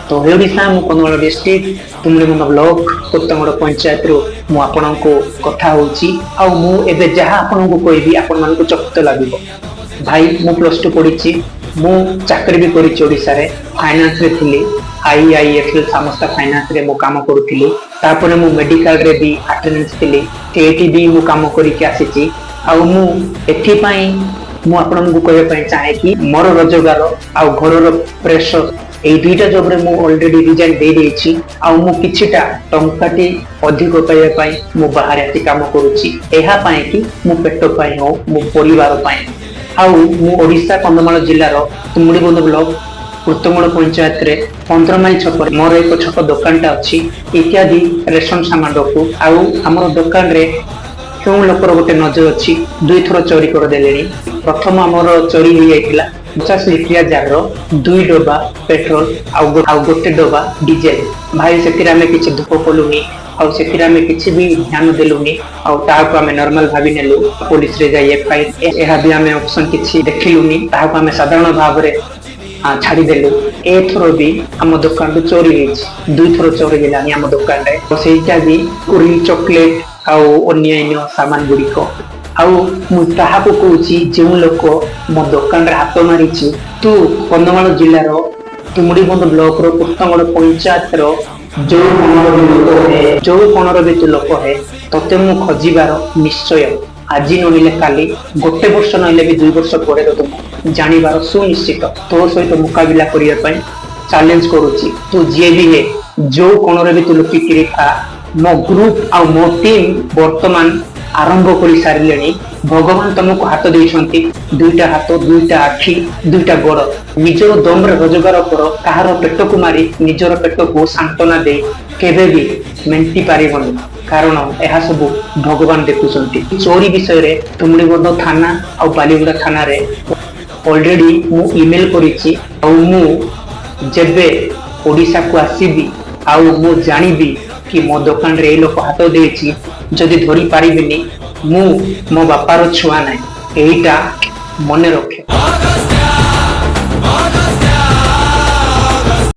ତ ହେ ଓଡ଼ିଶା, ମୁଁ Kandhamal district Tumudibandha block କୋତଙ୍ଗଡ଼ ପଞ୍ଚାୟତରୁ ମୁଁ ଆପଣଙ୍କୁ କଥା ହଉଛି। ଆଉ ମୁଁ ଏବେ ଯାହା ଆପଣଙ୍କୁ କହିବି, ଆପଣମାନଙ୍କୁ ଚକିତ ଲାଗିବ। ଭାଇ, ମୁଁ +2 ପଢିଛି। ମୁଁ ଚାକିରି ବି କରିଛି। ଓଡ଼ିଶାରେ ଫାଇନାନ୍ସରେ ଥିଲି। ଆଇଆଇଏଫଏଲ ସମସ୍ତ ଫାଇନାନ୍ସରେ ମୁଁ କାମ କରୁଥିଲି। ତାପରେ ମୁଁ ମେଡିକାଲରେ ବି ଆଟେଣ୍ଡାନ୍ସ ଥିଲି। ଏଇଠି ବି ମୁଁ କାମ କରିକି ଆସିଛି। ଆଉ ମୁଁ ଏଥିପାଇଁ ମୁଁ ଆପଣଙ୍କୁ କହିବା ପାଇଁ ଚାହେଁ କି ମୋର ରୋଜଗାର ଆଉ ଘରର ପ୍ରେସର, ଏଇ ଦୁଇଟା ଜବରେ ମୁଁ ଅଲରେଡି ରିଜାଇନ ଦେଇ ଦେଇଛି। ଆଉ ମୁଁ କିଛିଟା ଟଙ୍କାଟି ଅଧିକ ପାଇବା ପାଇଁ ମୁଁ ବାହାରେ ଆସି କାମ କରୁଛି। ଏହା ପାଇଁ କି ମୁଁ ପେଟ ପାଇଁ ହଉ, ମୋ ପରିବାର ପାଇଁ। ଆଉ ମୁଁ ଓଡ଼ିଶା କନ୍ଧମାଳ ଜିଲ୍ଲାର ତୁମୁଡ଼ିବନ୍ଧ ବ୍ଲକ କୁର୍ତ୍ତଙ୍ଗଡ଼ ପଞ୍ଚାୟତରେ 15 ମାଇଲ ଛକରେ ମୋର ଏକ ଛୋଟ ଦୋକାନଟା ଅଛି। ଇତ୍ୟାଦି ରେସନ ସାମାନ ରଖୁ। ଆଉ ଆମର ଦୋକାନରେ କେଉଁ ଲୋକର ଗୋଟେ ନଜର ଅଛି, ଦୁଇଥର ଚୋରି କରିଦେଲେଣି। ପ୍ରଥମ ଆମର ଚୋରି ହେଇଯାଇଥିଲା 50 ଲିଟରିଆ ଜାରର ଦୁଇ ଡବା ପେଟ୍ରୋଲ ଆଉ ଗୋଟେ ଡବା ଡିଜେଲ। ଭାଇ, ସେଥିରେ ଆମେ କିଛି ଦୁଃଖ କଲୁନି ଆଉ ସେଥିରେ ଆମେ କିଛି ବି ଧ୍ୟାନ ଦେଲୁନି ଆଉ ତାହାକୁ ଆମେ ନର୍ମାଲ ଭାବି ନେଲୁ। ପୋଲିସରେ ଯାଇ ଏଫଆଇଆର, ଏହା ବି ଆମେ ଅପସନ କିଛି ଦେଖିଲୁନି। ତାହାକୁ ଆମେ ସାଧାରଣ ଭାବରେ ଛାଡ଼ିଦେଲୁ। ଏଥର ବି ଆମ ଦୋକାନରୁ ଚୋରି ହେଇଛି। ଦୁଇଥର ଚୋରି ହେଲାଣି ଆମ ଦୋକାନରେ। ଆଉ ସେଇଟା ବି ପୁରୀ, ଚକୋଲେଟ ଆଉ ଅନ୍ୟାନ୍ୟ ସାମାନ ଗୁଡ଼ିକ। ଆଉ ମୁଁ ତାହାକୁ କହୁଛି, ଯେଉଁ ଲୋକ ମୋ ଦୋକାନରେ ହାତ ମାରିଛି, ତୁ କନ୍ଧମାଳ ଜିଲ୍ଲାର ତୁମୁଡ଼ିବନ୍ଧ ବ୍ଲକର କୁର୍ତ୍ତଙ୍ଗଡ଼ ପଞ୍ଚାୟତର ଯୋଉ କୋଣର ବି ଲୋକ ହେ, ଯୋଉ କୋଣର ବି ତୁ ଲୋକ ହେ, ତତେ ମୁଁ ଖୋଜିବାର ନିଶ୍ଚୟ। ଆଜି ନହେଲେ କାଲି, ଗୋଟେ ବର୍ଷ ନହେଲେ ବି 2 ବର୍ଷ ପରେ ତତେ ମୁଁ ଜାଣିବାର ସୁନିଶ୍ଚିତ। ତୋ ସହିତ ମୁକାବିଲା କରିବା ପାଇଁ ଚ୍ୟାଲେଞ୍ଜ କରୁଛି। ତୁ ଯିଏ ବି ହେ, ଯୋଉ କୋଣରେ ବି ତୁ ଲୁକିକିରି ଥା, ମୋ ଗ୍ରୁପ ଆଉ ମୋ ଟିମ୍ ବର୍ତ୍ତମାନ ଆରମ୍ଭ କରି ସାରିଲେଣି। ଭଗବାନ ତମକୁ ହାତ ଦେଇଛନ୍ତି, ଦୁଇଟା ହାତ, ଦୁଇଟା ଆଖି, ଦୁଇଟା ଗୋଡ। ନିଜର ଦମରେ ରୋଜଗାର କର। କାହାର ପେଟକୁ ମାରି ନିଜର ପେଟକୁ ସାନ୍ତ୍ୱନା ଦେଇ କେବେ ବି ମେଣ୍ଟି ପାରିବନି, କାରଣ ଏହା ସବୁ ଭଗବାନ ଦେଖୁଛନ୍ତି। ଚୋରି ବିଷୟରେ ତୁମୁଡ଼ିବନ୍ଧ ଥାନା ଆଉ ବାଲିଗୁଡ଼ା ଥାନାରେ ଅଲରେଡି ମୁଁ ଇମେଲ କରିଛି। ଆଉ ମୁଁ ଯେବେ ଓଡ଼ିଶାକୁ ଆସିବି ଆଉ ମୁଁ ଜାଣିବି କି ମୋ ଦୋକାନରେ ଏଇ ଲୋକ ହାତ ଦେଇଛି, ଯଦି ଧରି ପାରିବିନି, ମୁଁ ମୋ ବାପାର ଛୁଆ ନାହିଁ, ଏଇଟା ମନେ ରଖେ।